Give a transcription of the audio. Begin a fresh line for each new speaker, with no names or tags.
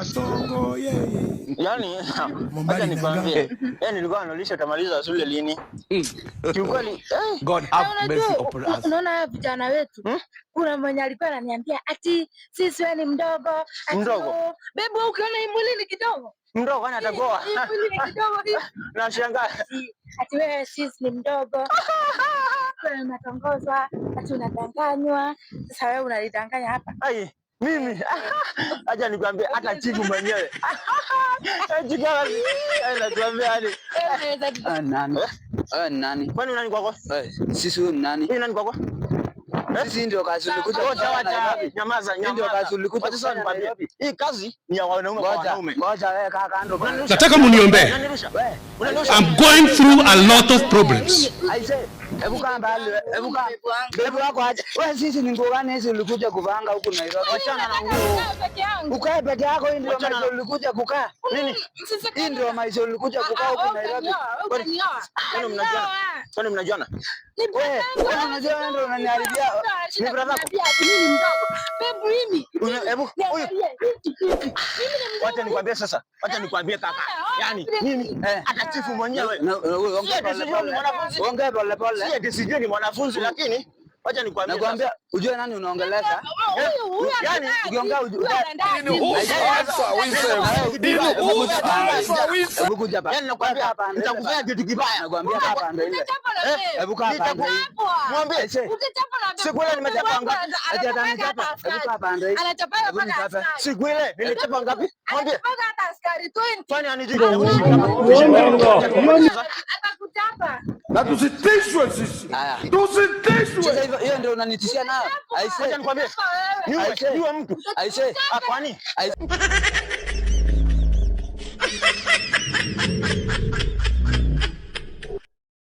Kasongo yeye.
Yaani, acha
Mobali na
nikwambie. Yaani nilikuwa nauliza utamaliza shule lini? Kiukweli, eh,
God
Na
have mercy
unajua
upon us.
unaona haya vijana wetu, kuna mwenye alikuwa ananiambia ati sisi wewe ni mdogo, ati
Mdogo?
oh, babe wewe ukiona hii mwili ni kidogo.
Mdogo kwani atakuoa?
Hii mwili ni kidogo hii.
Nashangaa.
Ati wewe sisi ni mdogo. Wewe unatongozwa, ati unadanganywa. Sasa wewe unalidanganya hapa.
Ai, mimi acha nikwambie hata chifu mwenyewe. Chifu nakwambia yani.
Wewe unaweza
Ah, nani? Ah, nani?
Kwani nani kwako?
Eh, sisi huyu ni nani?
Huyu nani kwako?
Sisi ndio kazi ulikuja
Ngoja
kufanya
wacha,
Nairobi.
nyamaza,
Hii ndio
nyamaza.
kazi ulikuja
Wacha sasa
kufanya
nikwambie.
Nairobi.
Hii kazi ni ya wanaume kwa
Ngoja,
wanaume.
ngoja wewe kaa kando bwana.
Unanirusha?
Nataka muniombee.
Unanirusha?
Wewe,
Unanirusha?
I'm going through a lot of problems.
aise, hebu kaa mbali wewe, hebu kaa. Hebu wako aje. Wewe sisi ni nguo gani hizi ulikuja kuvanga huku Nairobi?
Wachana na nguo.
Nikae peke yangu.
Ukae peke yako, hii ndio
Wachana
maisha
na-
ulikuja kukaa.
Nini?
Sasa
Hii ndio maisha ulikuja kukaa huku Nairobi.
Utanioa.
Kwani mnajuana? Kwani mnajuana?
Ni
Wewe, wewe unajua wewe ndio unaniharibia.
Ni brother yako?
Mimi ni mdogo. Babe mimi.
Hebu huyu
Niangalie, hivi, hivi. Mimi ni mdogo.
wacha nikwambie sasa. Wacha nikwambie kaka. Yaani mimi
Eh.
hata chifu mwenyewe.
Na- na- wewe
Si
ongea
ati
pole
sijui ni
pole.
mwanafunzi.
Ongea pole pole.
Si ati sijui ni mwanafunzi lakini wacha nikwambie.
Nakwambia ujue nani unaongelesha.
Huyu huyu
Yaani,
anadai.
ukiongea
Huyu anadai.
In whose hands are we safe? In whose hands are we safe?
Hebu kuja hapa.
Yaani nakwambia
Kaa hapa,
nitakufanya kitu kibaya.
Nakwambia kaa hapa ndio ile.
Utachapa na babe.
Hebu kaa hapa ndio hii.
Mwambie.
Aise.
Utachapa na babe.
Siku ile nimechapa ngapi?
Ati atanichapa. Hebu kaa hapa ndio hii.
Anachapa
Hebu
mpaka
nichape.
askari.
Siku ile nilichapa ngapi? Mwambie.
Anachapa hata askari 20.
Kwani anijui?
Atakuchapa.
Na tusitishwe sisi.
Haya.
Tusitishwe.
Sasa hivyo hiyo ndio unanitishia nayo.
Wacha
Aise.
nikwambie. Niwe,
Aise.
niwe mtu.
Aise.
Ah, kwani?
Aise.